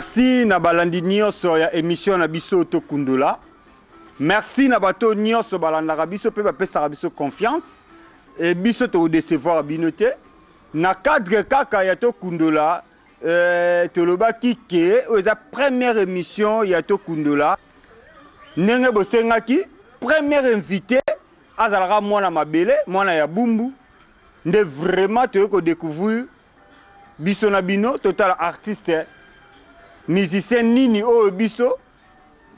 Merci na balandi nyonso ya émission na biso Tokundola. Merci na bato nyonso balandaka biso mpe bapesaka biso confiance. E biso tokodecevoir bino te. Na cadre kaka ya Tokundola, tolobaki ke oyo eza première émission ya Tokundola. Ndenge bosengaki première invité azalaka mwana mabele, mwana ya Bumbu, nde vraiment toyei kodécouvrir biso na bino, totala artiste musicien nini oyo biso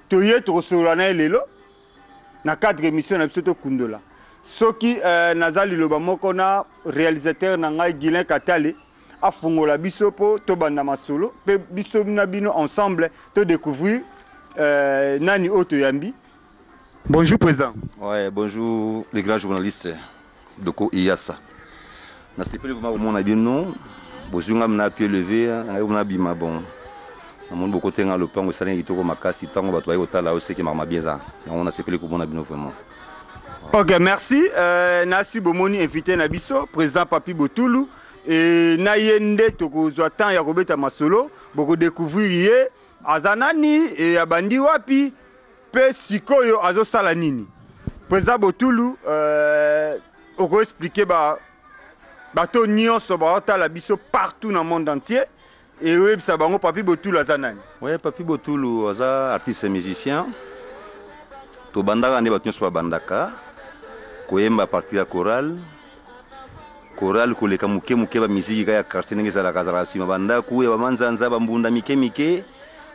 toye tokosolola na ye lelo na cadre émission na biso Tokundola. Soki naza liloba moko na réalisateur na ngai Guilain Katale afungola biso mpo tobanda masolo mpe biso na bino ensemble todécouvrir nani oyo toyambi. Bonjour président. Ouais, bonjour les grands journalistes Doko Iyasa. Nasepeli vraiment komona bino, bozwi nga na pied levé, ngai komona bima bon. Namoni bokotenga lopango, esalaki kitoko makasi. Ntango bato baye kotala oyo seki makambo bien eza yango, nasepeli komona bino vraiment. Ok, merci. Nasi bomoni invité na biso, président Papi Botulu, e na ye nde tokozwa temps ya kobeta masolo. Bokodécouvrir ye aza nani e abandi wapi mpe sikoyo azosala nini. Président Botulu, okoexpliquer ba bato nyonso baotala biso partout na monde entier e oyebisa bango Papi Botulu aza nani? Ouais, Papi Botulu aza artiste musicien. Tobandaka nde bato nyonso babandaka koyemba, partir ya chorale, chorale koleka moke moke, bamiziki kaka ya quartier ndenge ezalaka, azalaka nsima bandako ya bamanzanza, bambunda mike mike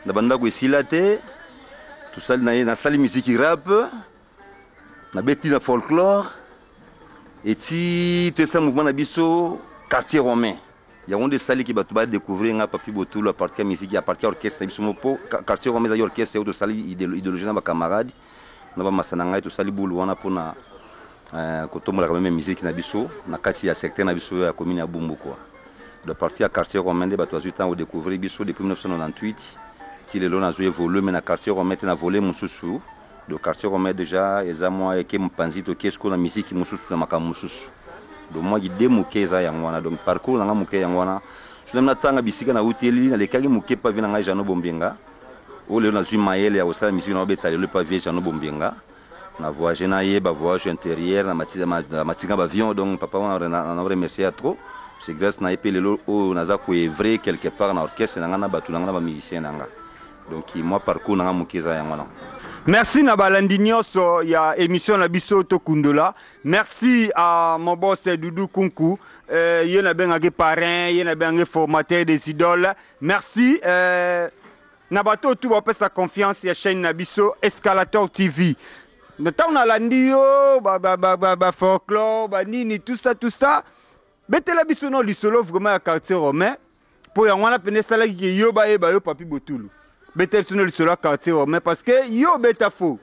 na bandako, esila te. Tosali na ye, nasali miziki rap, nabeti na folklore, eti toyesa mouvement na biso Quartier Romain. Yango nde esaliki bato badécouvrir nga Papi Botulu à partir ya musique, à partir ya orchestre na biso mpo Quartier Romain ezalaki orchestre oyo tosali idéologie na bacamarade na bamasa na ngai. Tosali bulu wana mpona kotombolaka même musique na biso na kati ya secteur na biso ya commune ya Bumbu quoi. De partir ya Quartier Romain nde bato bazwi ntango découvrir biso depuis 1998 ti lelo. Nazwi évolue mais na Quartier Romain te, na volet mosusu de Quartier Romain. Déjà eza mwa eke mopanzi, toke sikoyo na musique mosusu, na makambo mosusu. Donc mwa idée moke eza yango wana. Donc parcours na nga moke yango wana. Soki natanga bisika nauteli, nalekaki moke pa vieux na ngai Jano Bombenga, oyo lelo nazwi mayele ya kosala musique na obeta lelo epa vieux Jano Bombenga. Na voyage na ye, bavoyage intérieur na matinga bavion. Donc papa wana na remercier ya trop. C'est grâce na ye mpe lelo oyo naza koœuvrer quelque part na orchestre na nga, na bato na nga, na bamusicien na nga. Donc mwa parcours na nga moke eza yango wana. Merci na balandi nyonso ya émission na biso Tokundola. Merci à mon boss Doudou Kunku, ye nabengaki parrain, ye nabengaki formateur des idoles. Merci na bato oyo tu bapesa confiance ya chaîne na biso Escalator TV. Na ntango nalandi yo bafolklore, banini, tout ça, tout ça, betela biso no lisolo vraiment ya Quartier Romain, mpo yango wana pene esalaki ke yo bayeba yo Papi Botulu. Betela biso no lisolo ya Quartier Romain, parce que yo obeta faux,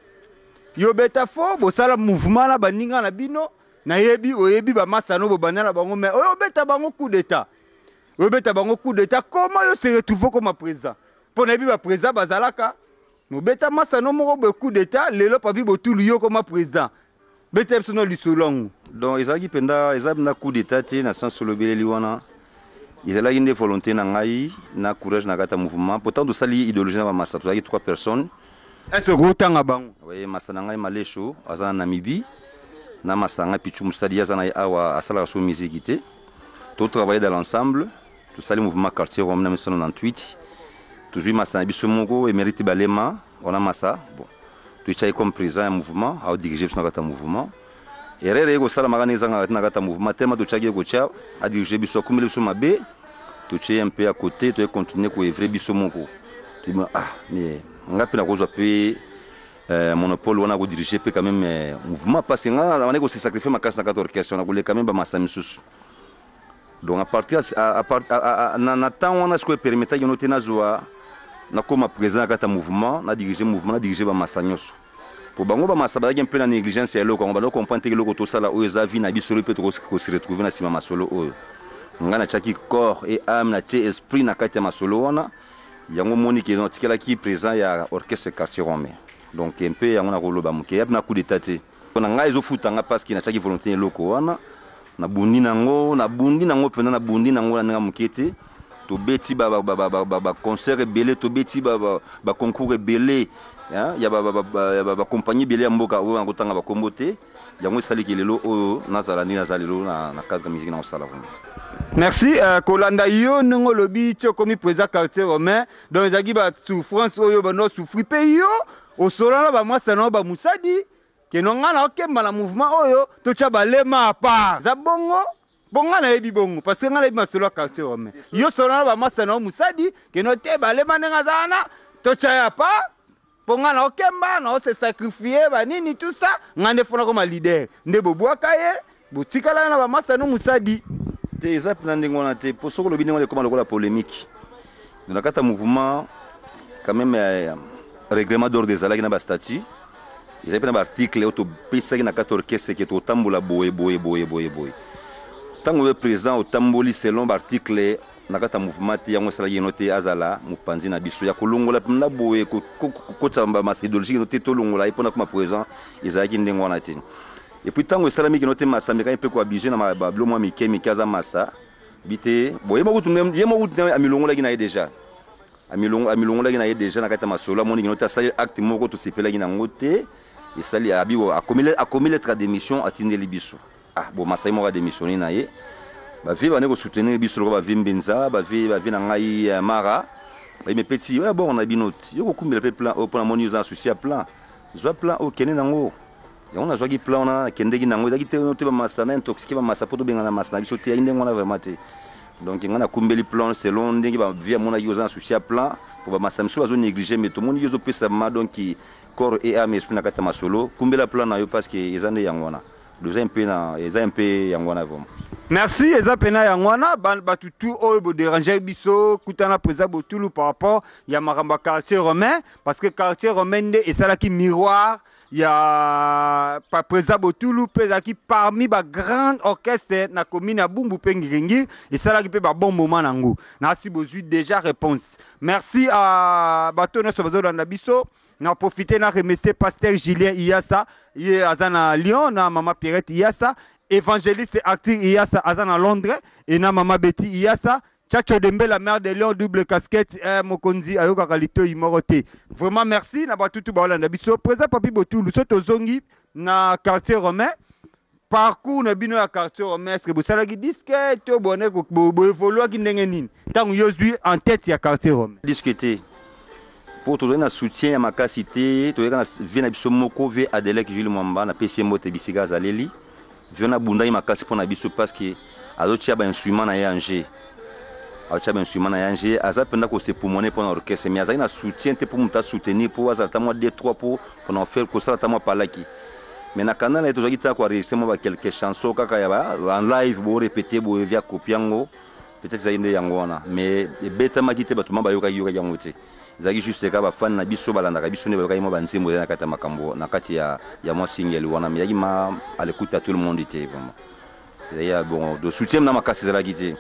yo obeta faux, bosala mouvement na baninga na bino. Nayebi oyebi bamasano bobanda na bango, mais oyo obeta bango coup d'état, oyobeta bango coup d'état, comment yo se retrouve comme président? Mpo nayebi baprésident bazalaka mobeta masano moko boye coup d'état. Lelo Papi Botulu, yo koma président, beta biso no lisolo yango. Donc ezalaki mpenza, eza mpenza coup d'état te na sens olobeleli wana. Ezalaki nde volonté na ngai na courage na kati ya mouvement. Pourtant tosali idéologie na bamasa, tozalaki trois personnes. Est ce okotanga bango? Oui, masa na ngai Malesho aza na Namibie, na masa na ngai Pichu Mosali aza na ye awa, asalaka so musique te. Totravaille dans l'ensemble, tosali mouvement Quartier Rome na 1998. Tozwi masa na biso moko Emerite Balema wana, masa bon, totiaki comme président ya mouvement, aodirige biso na kati ya mouvement. Erreur eye kosalamaka ndenge ezangaka te na kati ya mouvement. Tellement totiaki ye kotia adirige biso, akumeli biso mabe, totie ye mpe ya côté, toye continuer koœuvrer biso moko. Toyebi ah, mais nga mpe nakozwa mpe monopole wana kodirige mpe quand même mouvement, parce que nga wana kose sacrifier makasi na kati ya orchestre wana koleka même bamasa misusu. Donc à partir à, na temps wana sikoyo epermettaki no te nazwa nakóma président na kati ya mouvement, nadirige mouvement, nadirige bamasa nyonso, po bango bamasa bazalaki mpe na négligence ya eloko yango. Bando comprendre te eloko tosala oyo eza vie na biso mpe tokose retrouver na nsima masolo oyo. Ngai natiaki corps et âme, natie esprit na kati ya masolo wana. Yango moni ke natikalaki président ya orchestre Quartier Romain. Donc mpe yango nakoloba moke ya na coup d'état te. Na ngai ezofuta nga parce que natiaki volonté eloko wana, nabundi nango, nabundi nango mpenza, nabundi nango na ndenge moke te. Tobeti baconcert ebele, tobeti baconcours ebele ya bacompagnie ebele ya mboka oyo nakotanga bakombo te. Yango esaliki lelo oyo nazala ndenge naza lelo na cadre musique na kosala vraiment. Merci. Kolanda yo ndenge olobi ti okomi président Quartier Romain, donc ezalaki basouffrance oyo bando souffri mpe yo osola na bamwasa na yo bamusadi keno nga na okemba na mouvement oyo totya balema à part. Eza bongo mpo nga nayebi bongo parce que nga nayebi masolo ya Quartier Romain. Yo sola na bamwasa na yo musadi keno te balema ndenge aza wana totya ye à part mpo nga na okemba na ose sacrifier banini tout ça, nga nde fona koma leader nde bobwaka ye botikala na bamasa no musadi. Te, eza mpena ndenge wana te, mpo soki olobi ndenge wana ekoma lokola polémique. Na kati ya mouvement quand même ya règlement d'ordre ezalaki na bastatut, ezali mpe na baarticle oyo topesaki na kati ya orchestre ke totambola boye boye boye boye boye. Ntango oyo président otamboli selon baarticle na kati ya mouvement te, yango esalaki yeno te azala mopanzi na biso ya kolongola mpenza boye kokotisa bamasa idéologique eno te tolongola ye mpona koma président, ezalaki ndenge wana te. Et puis ntango esalami keno te masa amekaki mpe koabuse na babilo mwa mike mike, aza masa bi te bon, ye moko kutu amilongolaki na ye déjà, amilongolaki na ye déjà na kati ya masolo. Amoni kino te asali acte moko tosepelaki nango te, esali abi akomi lettre ya démission, atindeli biso. Ah bon, masai moko adémissionné na ye, bavie bande kosoutenir biso lokola bavie Mbenza, bavie na ngai Mara baye mepeti oyo bongo na bino te, yo kokumbela mpe plan oyo mpona moni oza na souci ya plan, zwa plan oyo kende nango. Yango nazwaki plan wana, nakendeki nango. Ezalaki te te bamasa na intoxiqué bamasa mpo tobengana masa na biso te, yaki ndenge wana vraiment te. Donc ngai nakumbeli plan selon ndenge bavie amonaki oza na souci ya plan, po bamasa misusu bazonéglige, mais tomoni yo ozopesa ma donc corps et âme, esprit na kati ya masolo, kumbela plan na yo parce que eza nde yango wana. Eza mpe na eza mpe yango wana vraiment. Merci, eza pena yango wana. Bato tu oyo bodérange biso kutana président Botulu par rapport ya makambo ya Quartier Romain, parce que Quartier Romain nde esalaki miroir ya président Botulu mpe ezalaki parmi bagrande orchestre na commune ya Bumbu mpe Ngiringiri, esalaki mpe babon moment nango. Nasi bozwi déjà réponse. Merci à bato nyonso bazolanda biso. Na profite na remercier pasteur Julien Iyasa, ye aza na Lyon, na mama Pierrette Iyasa, évangéliste Arthur Iyasa aza na Londres, et na mama Betty Iyasa, Tchatcho Dembe, la mère de Lyon, double casquette, mokonzi ayokaka litoyi moko te. Vraiment merci na batutu baolanda biso. Président Papi Botulu, so tozongi na Quartier Romain, parcours na bino ya Quartier Romain, est-ce que bosalaki disque to bone boévoluaki ndenge nini ntango yo zwi en tête ya Quartier Romain? Disque te, mpo tozali na soutien ya makasi te. Toyaka na vie na biso moko, vie Adelek Jules Mwamba, napesi ye mbote bisika azaleli. Vie wana abundaki makasi mpo na biso parce que azotia bainstrument na ye en jeu, azotia bainstrument na ye en jeu, aza mpenza kosepumone mpo na orchestre, mais azali na soutien te mpo moto asoutenir mpo azala ta mwa 2 3 mpo mpona kosala ta mwa palaki. Mais na kanda na ye tozwaki ta koenregistre mwa baquelques chansons kaka ya en live, borépété boye via copie yango, peut-être ezalaki nde yango wana, mais ebetamaki te, bato ma bayokaki yokaki yango te. Ezalaki juste kaka bafani na biso balandaka biso nde bayokaki mwa banzembo ezali na kati ya makambo na kati ya mwa single wana, mais ezalaki ma à l'écoute ya tout le monde te vraiment. Ezalaki ya bon de soutien na makasi ezalaki te.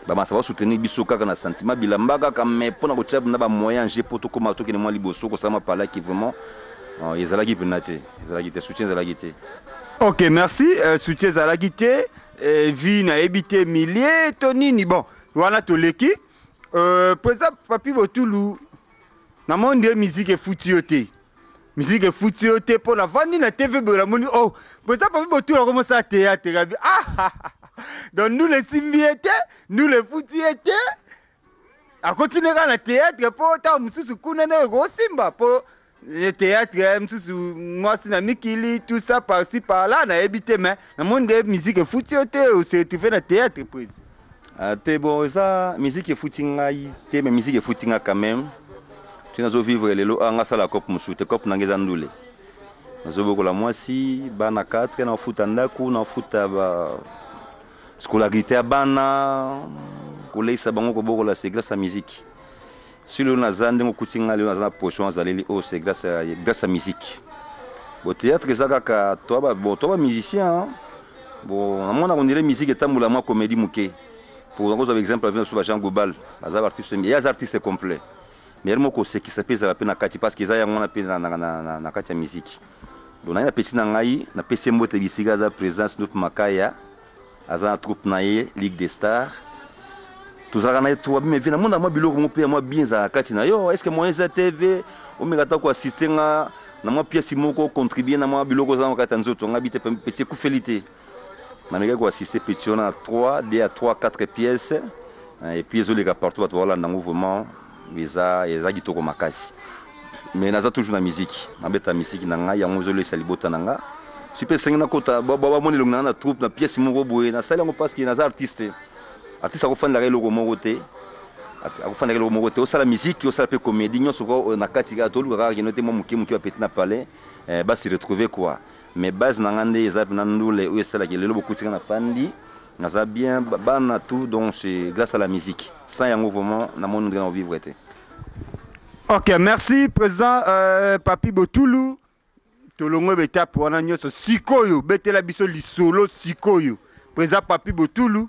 Bamasa basoutenir biso kaka na sentiment bilamba kaka, mais mpona kotia na bamoyen en jeu mpo tokóma tokende mwa liboso kosala mapalaki vraiment ezalaki mpenza te, ezalaki te, soutien ezalaki te. Ok, merci. Soutien ezalaki te, vi nayebi te milie to nini, bon wana toleki. Président Papi Botulu, namoni nde musique efuti yo te, musique efuti yo te, mpo navandi na TV boye namoni oh président Papi Botulu akomosala théâtre kabi. Ah, donc ndula esimbi ye te, ndula efuti ye te, akotine kaka na théâtre mpo ntango mosusu kuna nde ekosimba, mpo théâtre mosusu mwasi na mikili, tout ça par-ci par-là, nayebi te, mais namoni nde musique efuti yo te, ose retrouve na théâtre, président. Te, bon, eza musique efuti ngai te, mais musique efuti nga quand même ti nazovivre lelo. A nga asala cope mosusu te, cope nanga eza ndule. Nazobokola mwasi, bana 4, nafuta ndako, nafuta ba scolarité ya bana, koleisa bango, kobokola, c'est grâce à musique. Si lelo naza ndenge okuti ngai lelo, naza na position azaleli oyo, c'est grâce à musique. Bon, théâtre eza kaka toa, bon, toa bamusicien. Bon, namona kondire musique etambola mwa comédie moke. Pour nakozwa exemple avi na biso ba Jean Gobal, aza baartiste, ye aza artiste complet, mais yali moko kosekisa mpe ezala mpe na kati parce que eza yango wana mpe na kati ya musique. Donc naye napesi na ngai, napesi ye mbote bisika aza, président Snoop Makaya, aza na troupe na ye Ligue des Stars. Tozalaka na ye trop abi, mais vieux, namona mwa biloko moko mpe ya mwa bien ezalaka kati na yo. Est ce que moyen eza te, vieux, omeka ata koassiste nga na mwa pièce moko, contribue na mwa biloko oza na kati ya nzoto? Nga bi te, petit ekufeli te. Namekaki koassiste petit wana na 3 2 à 3 4 pièces, et puis ezoleka partout, bato baolanda yango. Vraiment eza kitoko makasi. Mais naza toujours na musique, nabeta musique na ngai, yango ezolesa libota na nga. Si mpe esengi nakota, bamoni elongi na nga na troupe, na pièce moko boye, nasali yango parce que naza artiste. Artiste akofandaka eloko moko te, akofandaka eloko moko te. Osala musique, osala mpe comédie, nyonso na kati kaka. Toluka kaka keno te mwa moke moke, bapeti na palais basi retrouver quoi. Mais base na nga nde eza mpena ndule oyo esalaki lelo bokuti nga na fandi, naza bien, bana, tout. Donc c'est grâce à la musique. Sans yango, vraiment, namoni ndenge na kovivre te. Ok, merci président Papi Botulu. Tolongo betape wana nyonso. Sikoyo betela biso lisolo. Sikoyo président Papi Botulu,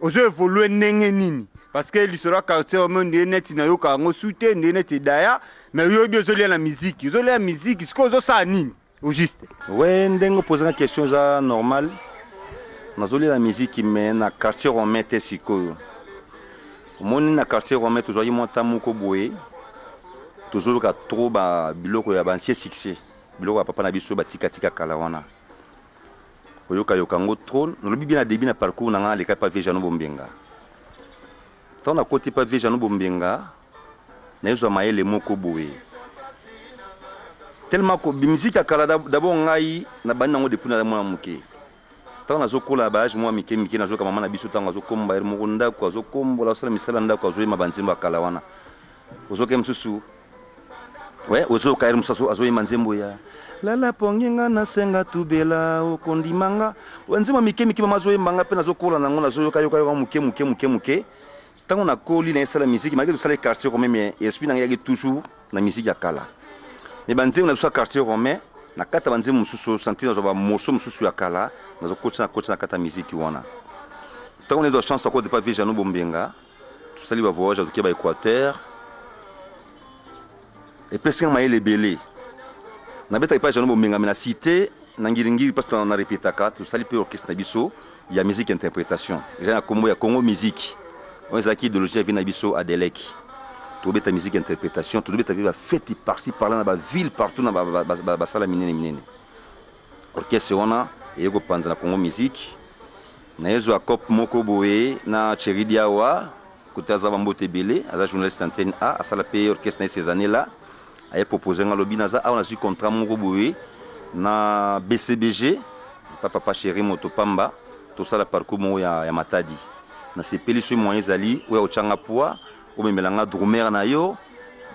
ozo évolue ndenge nini? Parce que lisolo ya Quartier Romain nde neti nayoka yango su te, nde neti edaya. Mais oyobi ozolia na miziki, ozolia miziki. Sikoyo ozosala nini au juste? We, ndenge opozanga question eza normal. Nazolia na miziki, mais na Quartier Romain te. Sikoyo omoni, na Quartier Romain tozwaki mwa ta moko boye, tozoluka trop ba biloko ya baancien succès, biloko ya papa na biso batikatika kala wana, oyokayoka yango trop. Nalobi bien, na début na parcours na nga, aleka pa vieux Jano Bombenga. Ntango nakoti pa vieux Jano Bombenga, nayezwa mayele moko boye tellement ko musique ya kala. D'abord ngai nabandi nango depuis naza mwana moke. Ntango nazokola na baage mwa mike mike, nazoyoka mama na biso ntango azokomba ye moko ndako, azokombola, azosala misala ndako, azoyemba banzembo ya kala wana. Ozoka ye mosusu, we ozoyoka ye mosusu azoyemba nzembo ya lala pongi nga nasenga tubela okondima nga, nzembo mike mike mama azoyemba nga mpe nazokola nango, nazoyoka yoka yoka moke moke moke moke. Ntango nakoli, nayesala musique malgré tosala Quartier Romain, mais esprit na ngai yaki toujours na musique ya kala. Mais banzembo na biso ya Quartier Romain, na kati ya banzembo mosusu sentir nazwa bamoso mosusu ya kala, nazokotisa, nakotisa na kati ya musique wana. Ntango nazwa chance akota pa vieux Jano Bombenga, tosali bavoyage, atoke ba Équateur, epesi nga mayele ebele. Nabetaki pa Jano Bombenga, mais na cité na Ngiringiri, parce na répétaka. Tosali mpe orchestre na biso ya musique interprétation, eza na kombo ya Congo Musique. Oyo ezalaki idéologie ya vieux na biso Adelek. Tobeta musique interprétation, tobeta mpe bafeti par-ci par-là na baville partout, na basala minene minene. Orchestre wana eye kopanza na Congo Musique. Nayezwa cope moko boye na Thierry Diawa, kote aza bambote ebele, aza journaliste Antenne A, asala mpe orchestre na ye ces années là. Aye propose nga, alobi naza awa, nazwi contrat moko boye na BCBG pa Papa Chéri Moto Pamba, tosala parcours moko ya Matadi. Nasepeli soki moyen ezali oyo otyanga poids, omemela nga drummer na yo,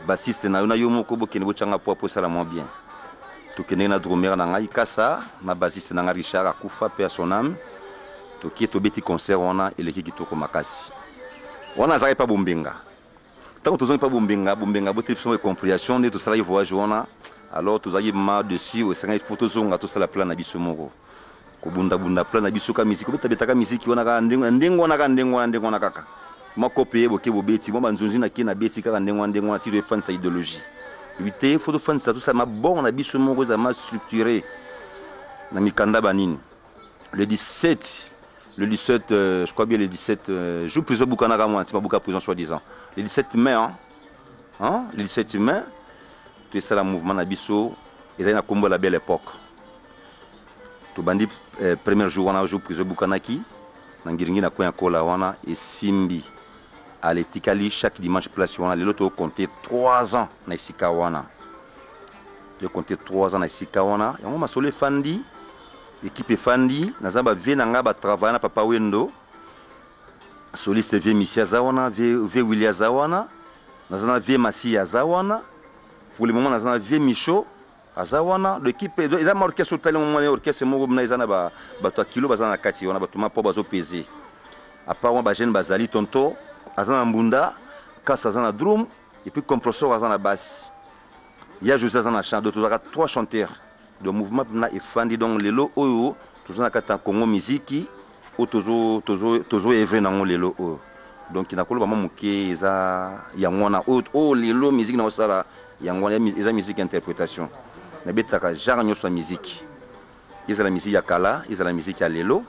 bassiste na yo, na yo moko, bokende botyanga poids po esala mwa bien. Tokendeki na drummer na ngai Kasa, na bassiste na ngai Richard, akufa mpe ya son âme. Tokie, tobeti concert wana, eleki kitoko makasi. Wana azalaki pa Bombenga. Ntango tozongi mpa Bombenga, Bombenga boteli biso compréhension nde tosalaki voyage wana. Alors tozalaki ma dessus, esengaki fo tozonga, tosala plan na biso moko, kobundabunda plan na biso ka misiki, kobetabetaka misiki wana kaka ndenge wana, kaka ndenge wana, ndenge wana kaka. Mwa kope ye boke bobeti mwa banzonzi na ke na beti kaka ndenge wana, ndenge wana, ti toefandisa idéologie. Ebi te, fo tofandisa, tosala mabongo na biso moko, ezala ma structuré na mikanda banini. Le 17, le 17, je crois bien le 17, jour prison bukanaka mwa ntima buka prison soi-disant, le 17 mai, hein? Le 17 mai toesala mouvement na biso, ezali na kombo La Belle Époque. Tobandi premier jour wana, jour prison ebukanaki na Ngiringi na coin ya kola wana, esimbi ale etikali chaque dimanche place wana. Lelo tokocompte 3 ans na esika wana, tokocompte 3 ans na esika wana. Yango masolo efandi, équipe efandi, naza bavieux na ngai batravaille na Papa Wendo, soliste vieux Misi aza wana, vieux Willi aza wana, naza na vieux Masi aza wana, pour le moment naza na vieux Micho aza wana. L'équipe eza ma orchestre, otali mwana orchestre moko na eza na bato ya kilo baza na kati wana, bato ma mpo bazopese. À part wana, bajeune bazali, tonto aza na mbunda, Kasa aza na drum, et puis compresseur aza na basse, ya José aza na chant. Donc tozalaka trois chanteurs de mouvement mpena efandi. Donc lelo oyo toza na kati ya Congo Miziki oyo tozo œuvre nango lelo oyo. Donc nakoloba mwa moke eza yango wana oyo lelo musique naosala yango wana eza musique interprétation. Nabetaka genre nyonso ya musique, ezala musique ya kala, ezala musique ya lelo,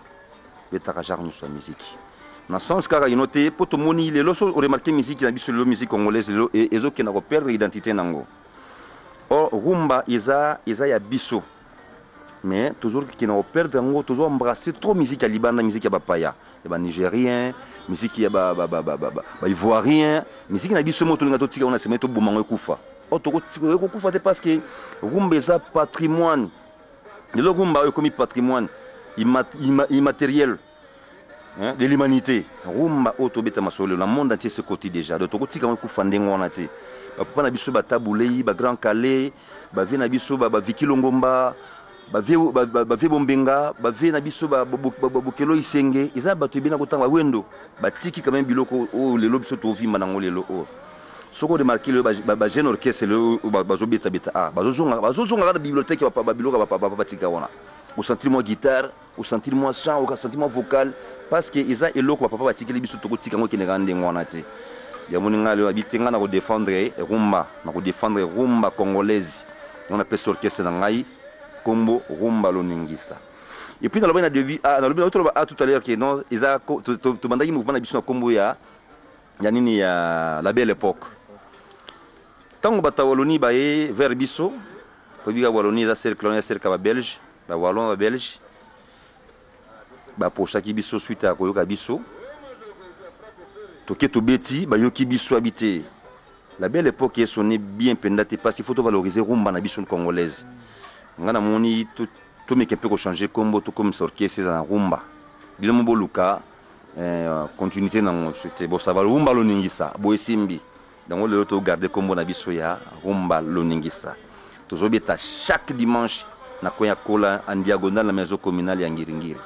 betaka genre nyonso ya musique. Na sens kaka ino te, mpo tomoni lelo so oremarquer musique na biso lelo, musique congolaise lelo ezokenda koperdre identité nango. Or rumba eza ya biso, mais tozokenda koperdre yango. Tozo embrasser trop musique ya libanda, musique ya bapaya, ya banigérien, musique ya baivoirien. Musique na biso mo tolinga totika wana nsima, toboma yango, ekufa. Or ekokufa te, parce que rumba eza patrimoine. Lelo rumba oyo ekomi patrimoine immatériel, hein, de l'humanité. Rumba oyo tobeta masolo lelo na monde entier sekoti déjà. Donc tokotika yango ekufa ndenge wana te. Bapapa na biso baTabu Ley, baGrand Kallé, bavieux na biso baVicky Longomba, bavieux Bombenga, bavieux na biso Bokelo Isenge, eza bato ebena kotanga bawendo, batiki quand même biloko oyo lelo biso tovimba nango. Lelo oyo soki oremarquer, lelo bajeune orchestre lelo oyo bazobetabeta, ah, bazozonga kaka na bibliothèque, babiloko ya bapapa batika wana. Osentir mwa guitare, osentir mwa chant, osentir mwa vocal, parce que eza eloko bapapa batikeli biso. Tokotika yango ekende kaka ndenge wana te. Yamoni ngai lelo abi te, ngai na kodéfendre rumba, na kodéfendre rumba congolaise. Yango napesi orchestre na ngai kombo Rumba Loningisa. Et puis nalobi na début, ah, nalobi toloba, ah, tout à l'heure que non, eza tobandaki mouvement na biso na kombo ya nini, ya La Belle Époque. Ntango bato ya Wallonie baye vers biso, toyebi kaka Wallonie eza cercle wana ya cercle ya babelge, bawallon, babelge baprochaki biso suite ya koyoka biso. Toke tobeti, bayoki biso, abi te, La Belle Époque esonne bien mpenza te, parce qu'il faut tovaloriser rumba na biso congolaise. Nga namoni tomeka mpe kochanger kombo, tokomisa orchestre eza na rumba. Bino mo boluka continuité nango te, bosava Rumba Loningisa boye esimbi. Yango lelo togarde kombo na biso ya Rumba Loningisa. Tozobeta chaque dimanche na coin ya Kola, en diagonale na maison communale ya Ngiringiri.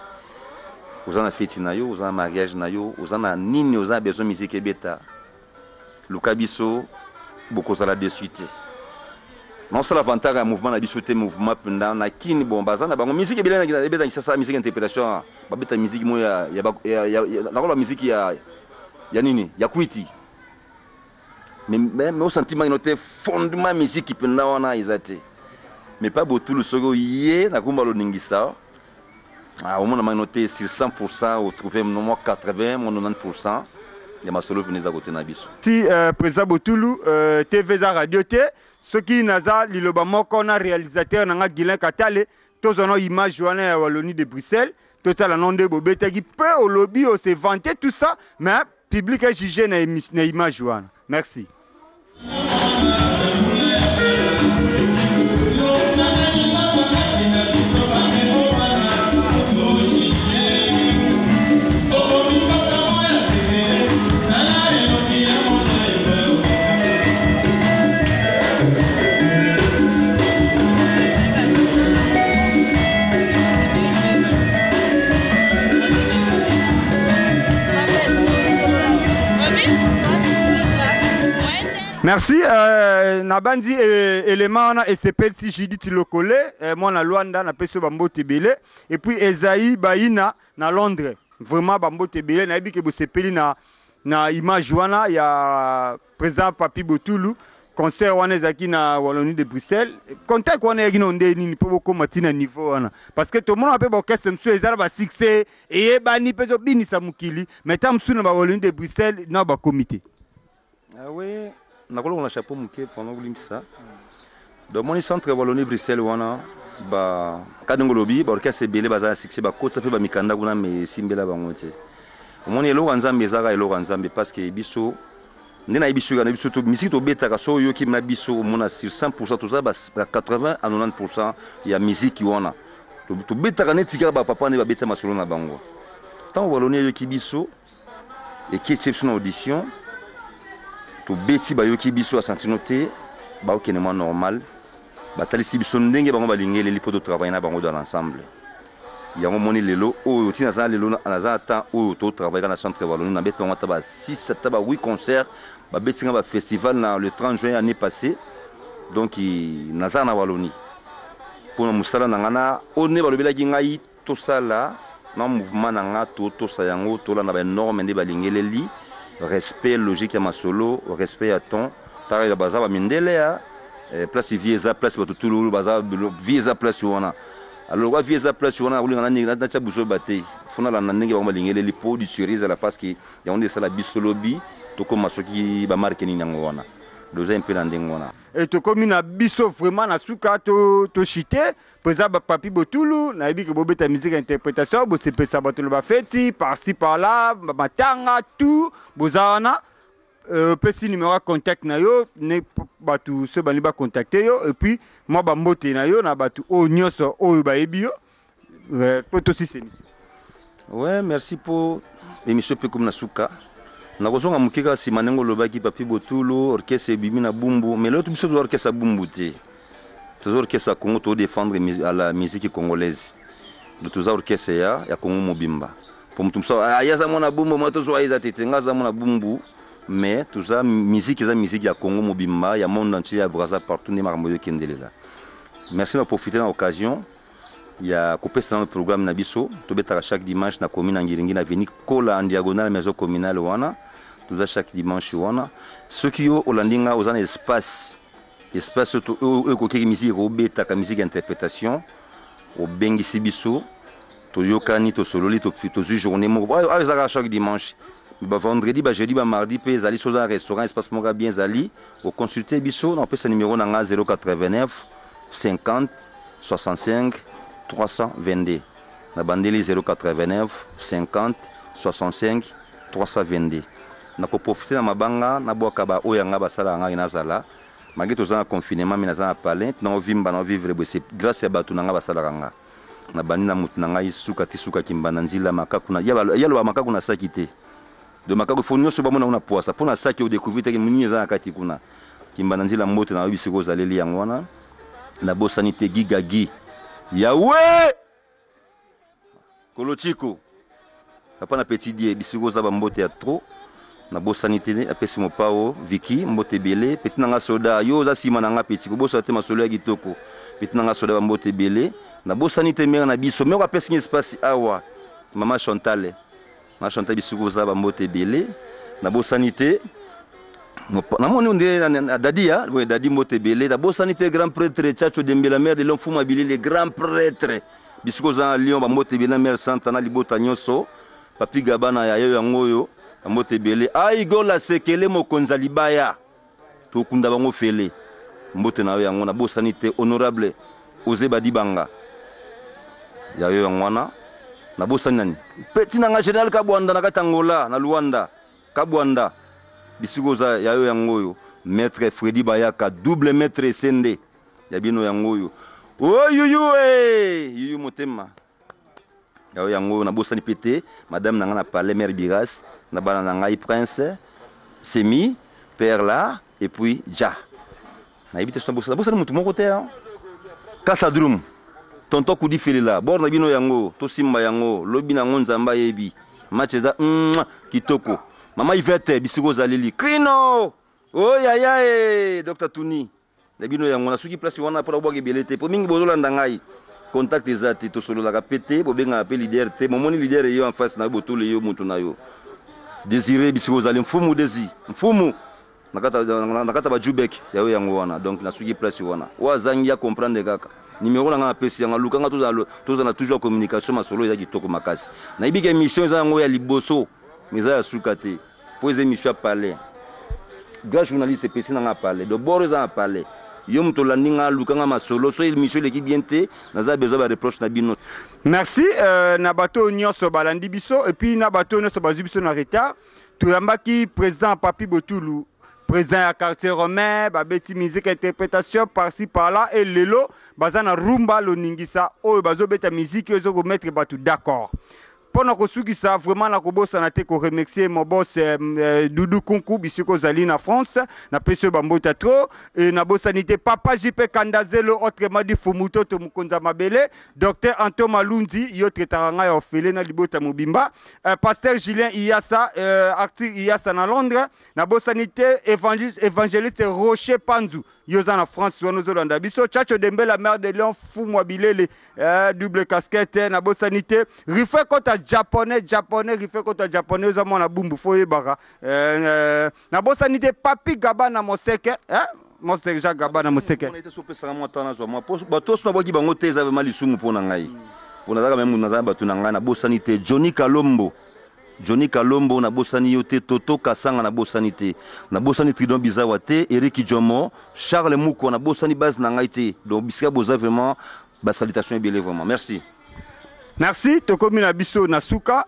Oza na feti na yo, oza na mariage na yo, oza na nini, oza na besoin musique ebeta, luka biso, bokozala déçu te. Naosala avantage ya mouvement na biso te. Mouvement mpenza na kini, bon, baza na bango musique ebele ebeta Kisasa, musique interprétation, babeta musique moko nakoloba musique ya nini, ya kwiti, mais osentiment ino te, fondement musique mpenza wana eza te. Mais pa Botulu, soki oye na Rumba Loningisa, omona mangino te, sur 100 otrouve mwa 80, mwa 90 ya masolo mpena eza kote na biso. Si président Botulu, TV eza radio te. Soki naza liloba moko na réalisateur na nga Guilin Katale, tozwa na image wana ya Wallonie de Bruxelles, totala no nde bobetaki mpe olobi ose vanter tout ça, mais public a jugé na image wana. Merci. Merci. Nabandi élément wana esepelisi Judith Lokole, mwana Lwanda, napesi yo bambote ebele, et puis Esaïe Baina na Londres, vraiment bambote ebele. Nayebi ke bosepeli na image wana ya président Papi Botulu. Concert wana ezalaki na Wallonie de Bruxelles. Contact wana eyaki na nde nini mpo bokóma ntina niveau wana? Parce que tomona mpe baorchestre mosusu eza na basuccès, eyebani mpe ezobinisa mokili, mais ta mosusu na bawallonie de Bruxelles na bakomi te. Ah oui, nakolongola chapeau moke pendant kolimbisa. Donc moni centre Wallonie Bruxelles wana, ba ka ndenge olobi, baorchestre ebele baza na succès, bakotisa mpe bamikanda kuna, mais esimbela bango te. Omoni, eloko ya Nzambe ezaka eloko ya Nzambe, parce que biso nde nayebi soki na biso misiki tobetaka, so oyoki na biso, omona sur 100 toza ba 80 à 90 ya misiki wana tobetaka neti kaka bapapa nde babeta masolo na bango. Ntango Wallonie eyoki biso, eketie biso na audition, tobeti, bayoki biso, asantino te, baokende mwa normal, batalisi biso ndenge bango balingi eleli mpo totravaille na bango dans l'ensemble. Yango moni lelo oyo ntina naza lelo, naza na temps oyo totravaille kaka na centre Wallonie. Nabeti bango ata ba 6, ata ba 8 concert, babeti nga bafestival na le 30 juin année passée. Donc naza na Wallonie mpona mosala na nga na oyo nde balobelaki ngai tosala na mouvement na nga, totosa yango, tolanda banorme nde balingeleli, respect logique ya masolo, respect ya ton. Taka baza bamindele ya place, vie eza place, bato tululu baza, vie eza place wana. Alors lokola vie eza place wana, nakolinga natya buzoba te, fo nalanda ndenge bango balingeleli mpo du sérieux ezala, parce que yango nde esala biso lobi tokóma soki bamarke nini yango wana. Doza mpe na ndenge wana. E tokomi na biso vraiment na suka, toshite président Papi Botulu. Nayebi ke bobeta musique interprétation, bosepesa bato na bafeti par-ci par-là, matanga, tout boza wana. Opesi numéro ya contact na yo ne bato so balingi bacontacte yo, et puis mwa bambote na yo na bato oyo nyonso oyo bayebi yo mpo tosisa émission. Ouais, merci pour émission. Mpe komi na suka, nakozonga moke kaka nsima ndenge olobaki Papi Botulu, orchestre ebimi na Bumbu. Mais lelo biso toza orchestre ya Bumbu te, toza orchestre ya Congo, todéfendre la musique congolaise. Donc toza orchestre ya Congo mobimba. Po motu mosusu ye aza mwana Bumbu, mwa tozwa eza te te, nga aza mwana Bumbu, mais toza musique, eza musique ya Congo mobimba, ya monde entier, ya Braza, partout nde makambo ezokendelela. Merci na profiter na occasion ya kopesa nano programme na biso. Tobetaka chaque dimanche na commune ya Ngiringiri, na avenue Kola, en diagonale maison communale wana. Toza chaque dimanche wana. Soki yo olandi nga, oza na espace oyo ekokeki musique ekobetaka musique interprétation, obengisi biso, toyokani, tosololi, tozwi journée moko. Awa ezalaka chaque dimanche, bavendredi, bajeudi, bamardi mpe ezali. So oza na restaurant, espace moko bien ezali, oconsulte biso. Na opesa numéro na nga: 089 50 65 322. Na bandeli: 089 50 65 322. Nakoprofite na mabanga, nabwaka baoyo yanga basalaka ngai nazala malgré toza na confinement, mais naza na palin, naovimba, naovivre boye, c'est grâce ya bato na ngai basalaka nga. Na bandi na motu na ngai suka ti suka, Kimbanda Nzila makaku na yaloba makaku na saki te. Do makaku fo nyonso bamona kuna poasa mpo na saki, odécouvrir teke nini eza na kati kuna. Kimbanda Nzila, mbote na oyebi sikoyo ozaleli yango wana. Nabosani te Gigagi Yawe Kolochiko, papa na petit die, bisiko oza, bambote ya trop. Nabosani te apesi mopao Viki mbote ebele. Petit na nga soda, yo oza nsima na nga petit, kobosana te masolo ya kitoko. Petit na nga soda, bambote ebele. Nabosani te mère na biso, mère apesi nga espace awa, mama Chantal, mama Chantal, bisiko oza, bambote ebele. Nabosani te, namoni nde Dadi ya Dadi, mbote ebele. Nabosani te grand prêtre Chacho Dembela, mère de l'homme, Fuma Bilele, grand prêtre, bisiko oza na Lyon, bambote ebele na mère Santa na libota nyonso. Papi Gabana ya yo yango oyo, bambote ebele. Aigola Sekele, mokonzi ya libaya, tokunda bango fele, mbote na yo yango. Nabosani te honorable Oze Badibanga, ya yo yango wana. Nabosani nani? Petit na nga général Kabwanda na kati Angola, na Luanda, Kabwanda, bisika oza, ya yo yango oyo. Maître Fredi Bayaka, double maître Esende, ya bino yango oyo. O yuyu e yuyu motema ya yo yango oyo. Nabosani mpe te madame na ngai na palais, mère Biras, na bana na ngai Prince, Semi, Perla et puis Ja. Nayebi te so nabosani motu moko te. Kasadrum, tonton Kudi Felela, bord na bino yango, tosimba yango lobi nango. Nzambe ayebi match eza kitoko. Mama Ivete, bisika ozaleli, Krino o yaya e Dr Tuni na bino yango. Nasuki place wana mpona kobwaka ebele te, po mingi bozolanda ngai, contact eza te, tosololaka mpe te, bobengaka mpe leader te. Momoni leader eyo en face na yo, botole yo motu na yo. Désiré, bisika ozali, mfumu Desi, mfumu na kati ya bajubek ya yo yango wana. Donc nasuki place wana. Oyo azangi ya comprendre kaka numéro na ngai, napesi yango, alukanga, tozala toujours communication. Masolo eza kitoko makasi. Nayebi ke émission eza yango ya liboso, mais eza ya suka te, mpo eza émission ya palais. Grand journaliste epesi na nga palais, donc boro eza na palais. Yo moto olandi nga, alukanga masolo. So émission eleki bien te, naza besoin bareproche na bino. Merci na bato nyonso balandi biso, et puis na bato nyonso bazwi biso na retard. Toyambaki président Papi Botulu, président ya Quartier Romain. Babeti musique interprétation par-ci par-là, et lelo baza na rumba loningisa oyo bazobeta musique oyo ezokomettre bato d'accord. Mpo na kosukisa, vraiment nakobosana te koremercier mon boss Dudu Kunku, bisika ozali na France, napesi oyo bambota trop. E nabosani te papa JP Kandazelo, autrement dit Fumutoto, mokonzi ya mabele, docteur Anto Malundi, yo traitaka ngai ya ofele na libota mobimba, pasteur Julien Iyasa, Arthur Iyasa na Londres. Nabosani te évangéliste Rocher Panzu, yo oza na France wana, ozolanda biso. Chacho Dembela, mère de Lion, Fumwa Bilele, double casquette. Nabosani te Rife Kota, japonais, japonais Rife Kota, japonais, oza mwana Bumbu, fo oyebaka. Nabosani te Papi Gabana Moseke. Mon sergent Gabana Moseke. Opesaka mwa temps nazwa mwa bato oso nabwaki bango te, eza vraiment lisumu mpo na ngai, mpo nazalaka meme naza bato na ngai. Nabosani te Johnny Kalombo, Johnny Kalombo, nabosani yo te. Toto Kasanga, nabosani te. Nabosani Tridon Bizawa te, Eric Jomo, Charles Mukwa, nabosani base na ngai te. Donc bisika boza, vraiment basalutation ebele, vraiment merci. Merci. Tokomi na biso na suka.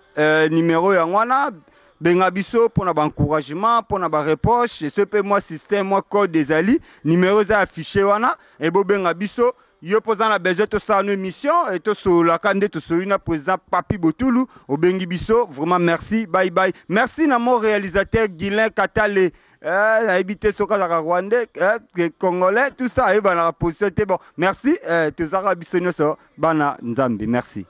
Numéro yango wana, benga biso mpona baencouragement, mpona bareproche, eso mpe mwa système, mwa code ezali. Numéro eza affiché wana, ebobenga biso. Yo mpo oza na besoin tosala no émission e tosololaka nde tosoli na président Papi Botulu, obengi biso. Vraiment merci, bye bye. Merci na mon réalisateur Guilin Katale. Nayebi te soki azalaka rwandais, congolais, tout ça ayebanaka position te. Bon, merci. Tozalaka biso nyonso bana Nzambe. Merci.